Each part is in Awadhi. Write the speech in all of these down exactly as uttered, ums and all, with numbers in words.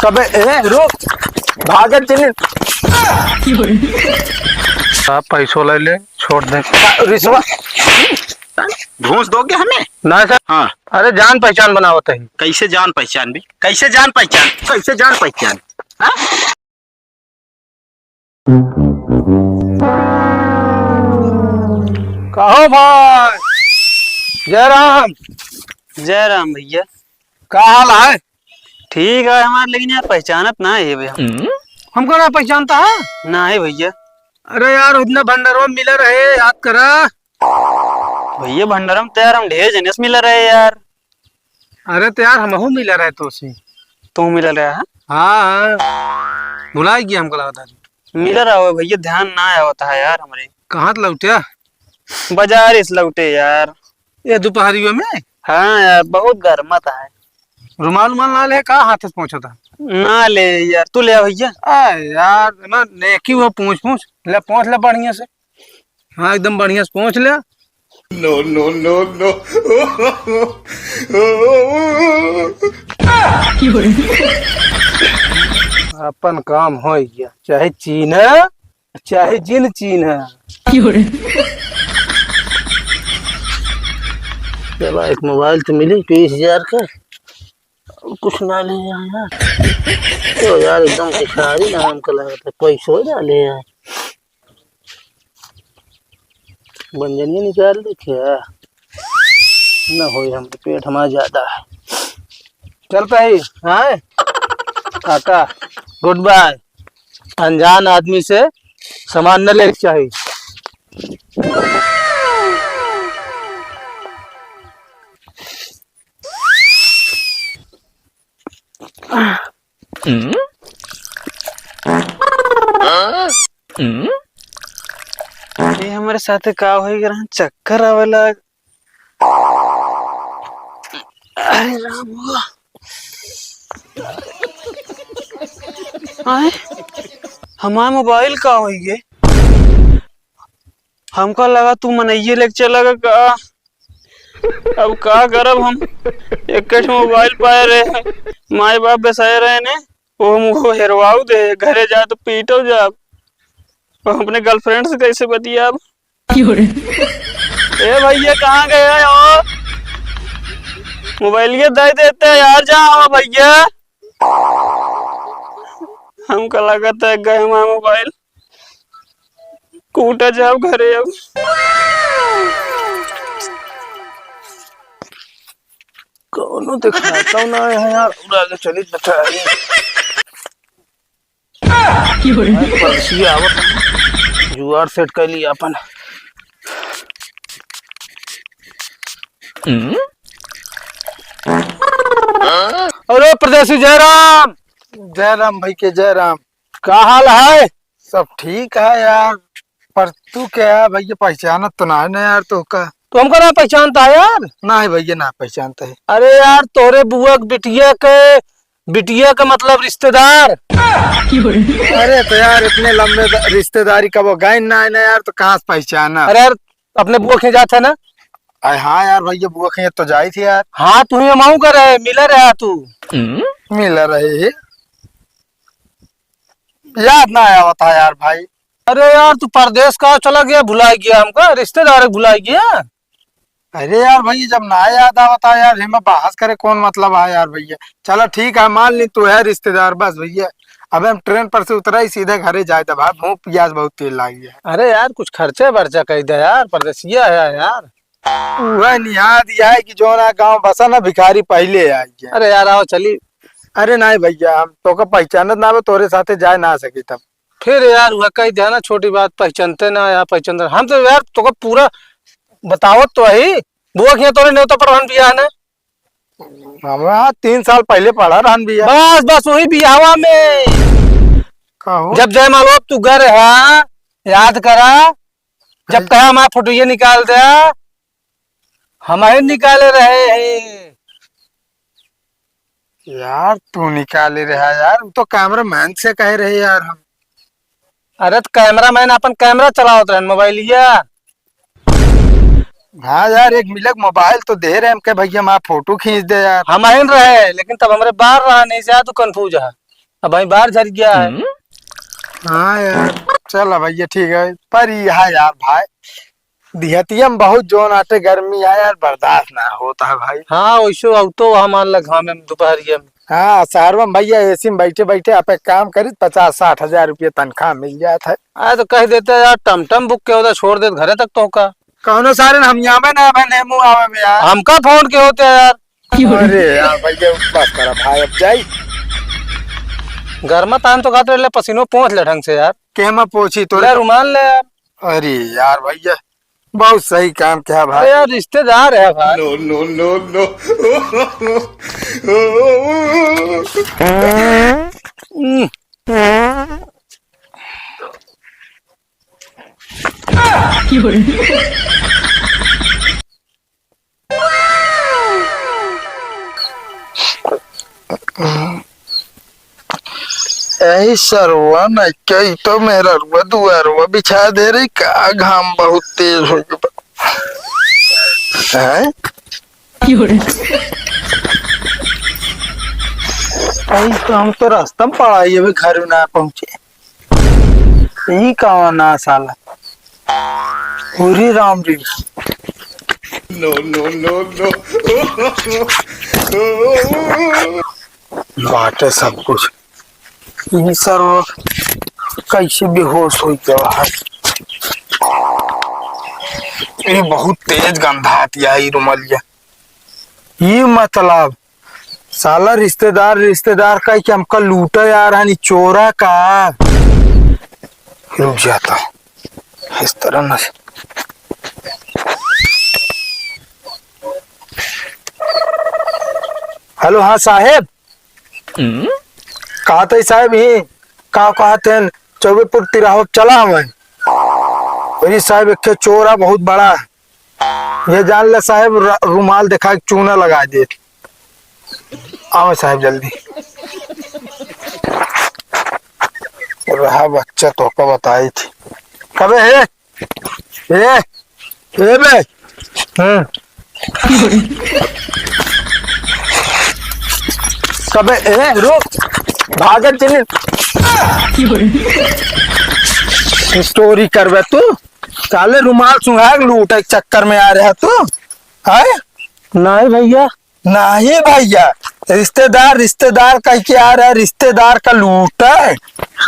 कबे, ए, रुक, भागत चले। आप पैसो ले ले, छोड़ दे। रिश्वत। घूस दोगे हमें? ना सर। हाँ। अरे जान पहचान बनावत है। कैसे जान पहचान भी? कैसे जान पहचान? कैसे जान पहचान? हाँ? कहो भाई। जय राम। जय राम भैया। का हाल है? ठीक है हमार, लेकिन यार पहचानत ना है भैया। हमको ना पहचानता है? ना है भैया। अरे यार, उतना भंडारवा में मिला रहे, याद करा। भैया, भंडारा में तो यार हम ढेर जने से मिला रहे यार। अरे तो यार, हमहू मिला रहे तो से। तू मिला रहा है? हाँ, हाँ। भुलाई गया हमको लगता है। मिला रहा हो भैया, ध्यान ना आया होता है यार हमरे। कहाँ से लौटे? बाजार से लौटे यार। ये दोपहरियों में? हाँ यार, बहुत गर्मत है। रुमाल उमाल ना ले, का हाथ से पहुँचा था? ना ले यार, तू ले आ भैया। आ यार, ना नेकी वो पूछ पूछ ले, पहुँच ले बढ़िया से। हाँ, एकदम बढ़िया से पहुँच ले। No, no, no, no। अपन काम हो गया, चाहे चीन्ह, चाहे जिन चीन्ह। चला, एक मोबाइल तो मिली बीस हजार का, कुछ ना ले आया। तो यार, एकदम भिखारी ना हमको लगता है, पैसो ना ले आया। बंजनिया निकाल दे क्या? न होई, हम पेट हमारा ज्यादा है। चलता ही, हाँ? Tata, goodbye. अनजान आदमी से सामान न लेके चाहिए। हम्म? हम्म? ये हमारे साथे का होई गया? चक्कर आवे लाग। अरे राम हो। आए? हमार मोबाइल का होई गे? हमका लगा तू मनइये लेके चला गा का? अब का करब हम? एक ठो मोबाइल पाए रहे, माई बाप बेसाए रहे ने, वो हम वो हेरवाऊ दे, घरे जा तो पीटो जाब। अब अपने गर्लफ्रेंड से कैसे बतियाब? क्यों रे? ए भैया, कहाँ गए हो? मोबाइलिया दे देते यार, जाओ भैया। हमका लगत है गए हमार मोबाइल। कूटा जाओ घरे अब। कौनो देखाता ना है यार, उड़ा के चली बता। की हो रही? परदेसी आवत, जुगाड़ सेट कर लिया अपन। हम्म? अरे परदेसी जयराम। जयराम भाई के जयराम। का हाल है? सब ठीक है यार, पर तू क्या है भैया, पहचानत तो ना है ना यार, तो का? तू हमको ना पहचानता है यार? ना है भैया, ना पहचानता है। अरे यार, तोरे बुआ के बिटिया के, बिटिया के मतलब रिश्तेदार। अरे तो यार, इतने लंबे द-, रिश्तेदारी कब हो गए ना है ना यार, तो कहाँ से पहचाना? अरे यार, अपने बुआ के जात है ना? अरे हाँ यार भैया, बुआ के तो जाई थी यार। हाँ, तू ही माऊ का रहे, मिला रहा तू। मिला रहे है। याद ना आया होता यार भाई। अरे यार, तू परदेस का चला गया, भुला गया हमका, रिश्तेदार भुला गया। अरे यार भाई, जब ना याद आवता यार, हिमा बहस करे कौन मतलब है यार भैया। चला ठीक है, मान ली तू है रिश्तेदार, बस भैया। अब हम ट्रेन पर से उतरा ही सीधे घरे जाए, तब भूख प्यास बहुत तेज लागी है। अरे यार, कुछ खर्चा बर्चा कही दे यार, परदेसिया है यार। वह निहाद यह है कि जो ना गाँव बसा ना भिखारी पहले आई है। अरे यार, आओ चली। अरे नहीं भैया, हम तोका पहचानत ना बा, तोरे साथे जाए ना सकी तब। फिर यार, वह कही दिया ना, छोटी बात, पहचानते ना यार, पहचानते ना। हम तो यार तोका पूरा बतावत तो ही, बुआ के यहाँ तोरे नेवता पर रहन बिया है ना। हमरा तीन साल पहले पड़ा रहन बिया। बस, बस वही बियाहवा में। का हो? जब जयमालो तू गर है, याद करा, जब कहा हमारा फोटो ये निकाल दे, हम ही निकाले रहे हैं। यार, तू निकाले रहा यार, वो तो कैमरा मैन से कहे रहे यार हम। अरे, तो कैमरा मैन अपन कैमरा चलावत रहन, मोबाइलिया। हाँ यार, एक मिलक मोबाइल तो दे रहे हमके, भैया, हमारा फोटो खींच दे यार। हम ही रहे, लेकिन तब हमरे बाहर रहा, नहीं से तू कंफ्यूज है। अब भाई बाहर झर गया है। हम्म। हाँ यार, चल भैया, ठीक है, पर यह यार भाई, दिहतिया में बहुत जोन आटे गर्मी है यार, बर्दाश्त ना होता है भाई। हाँ, वैसे अब तो वहाँ मान लग, हाँ, में दोपहरिया में। हाँ, शहर में भैया एसी में बैठे बैठे आप एक काम करी, पचास साठ हजार रुपये तनख्वाह मिल जात है। अरे तो कह देते यार, टमटम बुक के होता, छोड़ देत घरे तक तो का। कौनो सारे हम यहाँ में ना बने मुँह आवे में यार। हमका फोन के होते यार। अरे यार भैया, बस करा भाई, अब जाई। घर में तान तो खाते ले, पसीनो पोंछ ले ढंग से यार। के में पोंछी तो ले रुमाल ले यार। अरे यार भैया, बहुत सही काम किया भाई। अरे यार, रिश्तेदार है भाई। No, no, no, no। हम्म। यही सरवा नइके, ई तो मेहररुआ दुआरवा बिछा दे रही का, घाम बहुत तेज हो गया। हैं? यही तो हम तो रास्ता में पड़ा ही, अभी घर में ना पहुंचे। ई कौन आ साला? पूरी राम ji. No, no, no, no। बाटे सब कुछ। ई सरवा कैसे बेहोश हो गया है? ये बहुत तेज गंधात या ई रुमलिया। ये मतलब साला रिश्तेदार, रिश्तेदार कह के हमका लूटे आ रहा, नी चोरा का। रुक जाता, इस तरह न। हेलो, हाँ साहेब। हम्म? कहा थे साहेब, ही का कहा थे, चौबेपुर तिराहो चला हमें। अरे साहेब, एक ठे चोरा बहुत बड़ा। ये जान ले साहेब, र-, रुमाल दिखा के चूना लगा दे। आवे साहेब जल्दी। रहा बच्चा तो का बताई थी। कबे हे? ए, ए बे। हम्म। कबे, ए, रुक। भागत जनी। स्टोरी करबे तू? साले रुमाल सुंघा के लूटे के चक्कर में आ रहा तू, हैं? नहीं भैया। नहीं भैया, रिश्तेदार, रिश्तेदार कह के आ रहा है, रिश्तेदार का लूटे।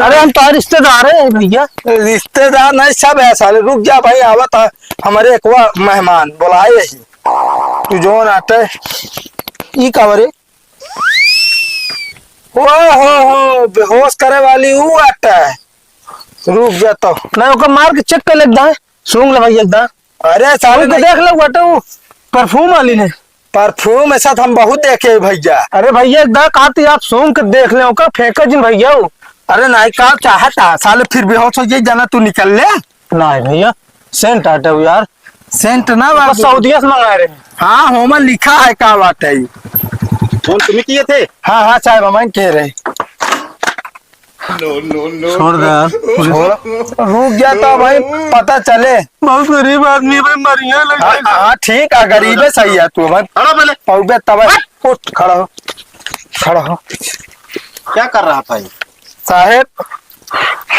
अरे हम तो रिश्तेदार है भैया। रिश्तेदार नहीं, सब है साले। रुक जा भाई, आवत है हमारे एक वो मेहमान, बुलाए ही। तू जो नाटे, ई का रे? ओ हो हो, बेहोश करे वाली ऊ आटे। रुक जा तो। नहीं, ओकर मार के चेक कर ले एक दाएं। सूंघ ले भाई एक दाएं। अरे साले सूंघ के नहीं। देख ले, वो तो परफ्यूम वाली ने। परफ्यूम ऐसा तो हम बहुत देखे हैं भैया। अरे भैया, एक दाएं कहती आप सूंघ के देख ले, ओकर फेंके जिन भैया वो। अरे नहीं, का चाहता साले, फिर बेहोश हो जाए, जाना तू निकल ले। नहीं भैया, सेंट आटे हो यार। सेंट ना बा। बस सऊदिया से मंगाए रहे। हाँ, होमन लिखा है का बात है। फोन तुम्ही किए थे? हाँ, हाँ, साहेब, हम कह रहे। No, no, no। छोड़ दे यार। छोड़। रुक जा तो भाई, पता चले। बहुत गरीब आदमी भाई, मरिया लग हाँ, जाए। हाँ, ठीक है, गरीब है, सही है तू भाई। खड़ा पहले। पौबे तब हट। उठ, खड़ा हो, खड़ा हो। क्या कर रहा था ये? साहेब,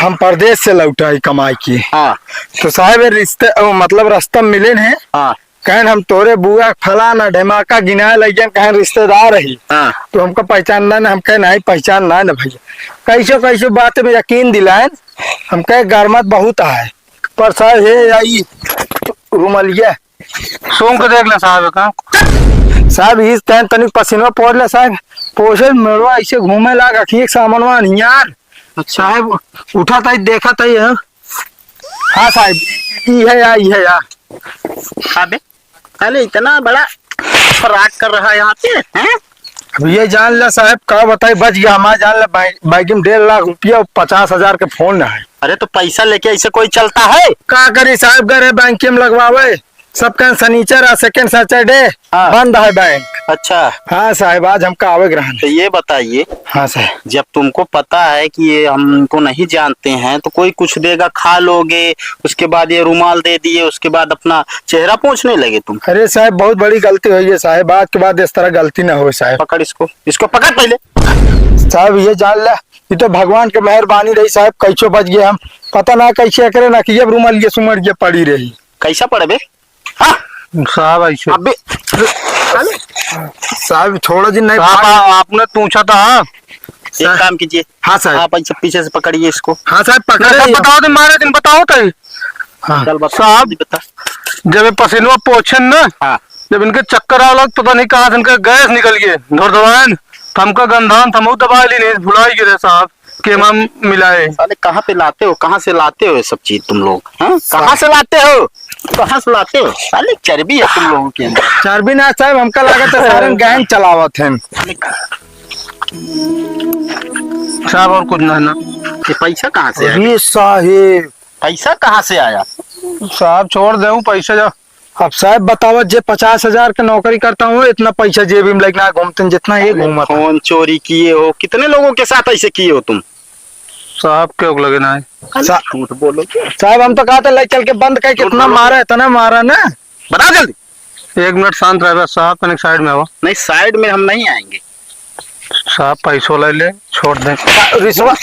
हम परदेस से लौटा ही कमाई के। हाँ। तो साहेब, ये रिश्ते, ओ, मतलब, रास्ता में मिले हैं। हाँ। कहन, "हम तोरे बुआ फलाना ढेमाका गिनाए लगियन," कहन, "रिश्तेदार ही।" हाँ। तो हमका पहचान ना, ना, हम कहे, "नहीं, पहचान ना, ना भैया।" कैसो, कैसो बात में यकीन दिलाएन, हम कहे, "गरमत बहुत है।" पर साहेब, हे, या ई रुमलिया, सूंघ के देख ले साहेब का। साहेब, इस टाइम तनिक पसीनवा पोर ले साहेब। पोछे मेड़वा ऐसे घूमे लाग, अखिए के सामनवा नियार। अच्छा। साहेब, उठा ताई, देखा ताई, हाँ? हाँ साहेब, ई है या, ई है या। अबे, अरे इतना बड़ा फ्रॉड कर रहा है यहाँ पे, हैं? अब ये जान ले साहेब, का बताई, बच गया हमारा, जान ले, बै-, बैग में डेढ़ लाख रुपया, पचास हजार के फोन है। अरे तो पैसा लेके ऐसे कोई चलता है? का करी साहेब, गए रहे बैंक में लगवावे, सब कहन सनीचर आ, सेकंड सैटरडे हाँ। बंद है बैंक। अच्छा। हाँ साहेब, आज हमका आवे के रहन। तो ये बताइए, हाँ साहेब। जब तुमको पता है कि ये हमको नहीं जानते हैं, तो कोई कुछ देगा, खा लोगे, उसके बाद ये रुमाल दे दिए, उसके बाद अपना चेहरा पोंछने लगे तुम। अरे साहेब, बहुत बड़ी गलती हुई है साहेब, आज के बाद इस तरह गलती ना हो साहेब। पकड़ इसको, इसको पकड़ पहले। साहेब, ये जान ले, ये तो भगवान के मेहरबानी रही साहब, कैसो बच गए हम। पता ना कैसे एकरे नकिया रुमाल ये सुमर के पड़ी रही। कैसा पड़े बे? हाँ? साहब, ऐसे। अबे, साले। साहब, छोड़ो जी, नहीं साहब, भाग। आ-, आपने पूछा था, हाँ? एक साहब। काम कीजिए। हाँ, साहब। आप ऐसे पीछे से पकड़िए इसको। हाँ, साहब, पकड़े नहीं, साहब, ही। बताओ तो, मारे दिन बताओ तो। हाँ। चल, बता, साहब, बता। जब ये पसीनवा पोछे न, हाँ। जब इनके चक्कर आवा लग, पता नहीं कहाँ से इनका गैस निकल गए, धुरधुरान, तो हमका गंधान, तो हम दबाई ली नहीं, भुलाई गिरे साहब। के हम मिलाए। साले, कहाँ पे लाते हो, कहाँ से लाते हो ये सब चीज तुम लोग, हाँ? कहाँ से लाते हो, कहाँ से लाते हो? साले, चर्बी है तुम लोगों के अंदर। चर्बी ना साहब, हमका लागत है सारे गैंग चलावत हैं। साले, साहब, और कुछ ना, ना। ये पैसा कहाँ से आया? अरे साहेब। पैसा कहाँ से आया? साहब, छोड़ दे, पैसा जा। अब साहब बतावा, जे पचास हजार के नौकरी करता हूँ, इतना पैसा जेबी में लेके ना घूमते हैं, जितना ये अरे घूमत है। फोन चोरी किए हो, कितने लोगों के साथ ऐसे किए हो तुम? साहब, क्यों लगे ना है? अरे सा-, झूठ बोलो क्या? साहब, हम तो कहा था, ले चल के बंद कर, झूठ कितना बोलो। मारा, इतना मारा ना। बता जल्दी। एक मिनट शांत रहे बस साहब, कनिक साइड में आओ। नहीं, साइड में हम नहीं आएंगे। साहब, पैसों ले ले, छोड़ दे। रिश्वत।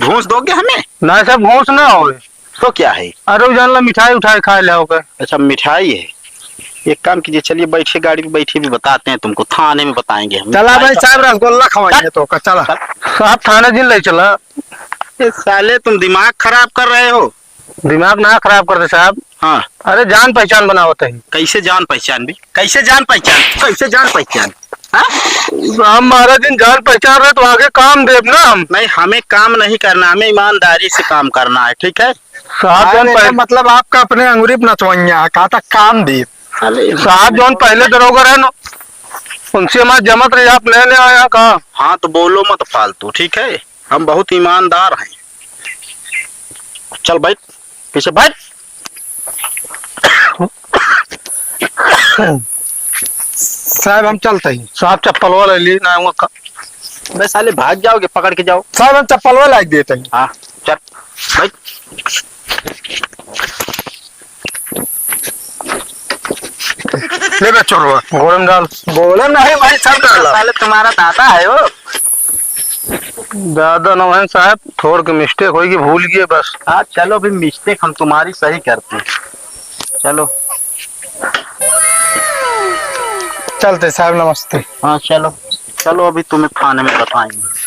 घूस दोगे हमें? नहीं साहब, घूस ना होए। तो क्या है? अरे, उ जान ला, मिठाई उठाई खाए ले होकर। अच्छा, मिठाई है। एक काम कीजिए, चलिए, बैठिए, गाड़ी पे बैठिए, भी बताते हैं तुमको, थाने में बताएंगे हम। चला भाई साहब, रसगुल्ला खवाएंगे तो का, चला। साहब, थाने जिन ले चला। ए साले, तुम दिमाग खराब कर रहे हो। दिमाग ना खराब करते साहब। हाँ। अरे, जान पहचान बनावत है। कैसे जान पहचान भी? कैसे जान पहचान? कैसे जान पहचान? हाँ? हम महाराज जी जान पहचान रहे तो आगे काम देब ना हम। नहीं, हमें काम नहीं करना, हमें ईमानदारी से काम करना है, ठीक है? साहब, अरे, जौन पहले मतलब आपका अपने अंगुरी पे नचवइया है, कहा था काम देब। अरे, साहब, जौन पहले दरोगा रहे ना, उनसे हमारे जमत रही, आप नए नए आए हैं का? हाँ, तो बोलो मत फालतू, ठीक है? हम बहुत ईमानदार हैं। चल बैठ, पीछे बैठ। साहब, हम चलते हैं। साहब, चप्पलवा ले ली ना, हम का- बे साले, भाग जाओगे, पकड़ के जाओ। साहब, हम चप्पलवा लाइ देते हैं। हाँ, चल, बैठ। ले बे चोरवा। गोड़े में डाल। गोड़े में नहीं भाई, सब डाला। साले तुम्हारा दादा है वो। दादा ना है साहब, थोड़ के मिस्टेक होई कि भूल गए बस। हाँ, चलो अभी मिस्टेक हम तुम्हारी सही करते हैं। चलो। चलते साहब, नमस्ते। हाँ, चलो। चलो, अभी तुम्हें थाने में बताएंगे।